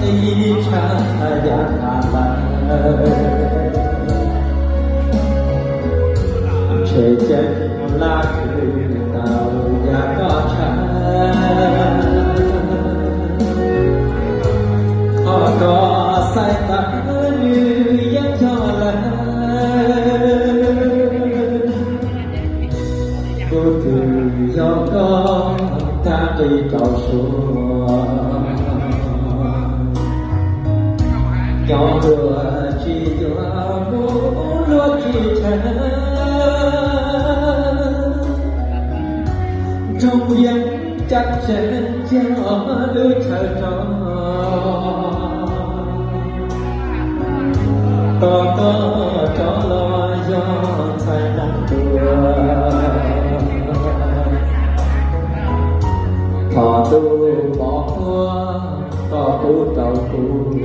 Ib tshab yav tas lawm, ntshe ceeb laj khwv tau yam koj tshab. Ho koj xaiv tas nws yeej yog lawm. Kuv twb yog koj tag nqi rau suab, nyob luag tsis yuav mus luag tsis tshav. Nroog Vias caj tsev yog lub chaw rog, tos koj rov los yog ntxhais Nraug Tuam. Thov tus pov huab koj pub rau kuv,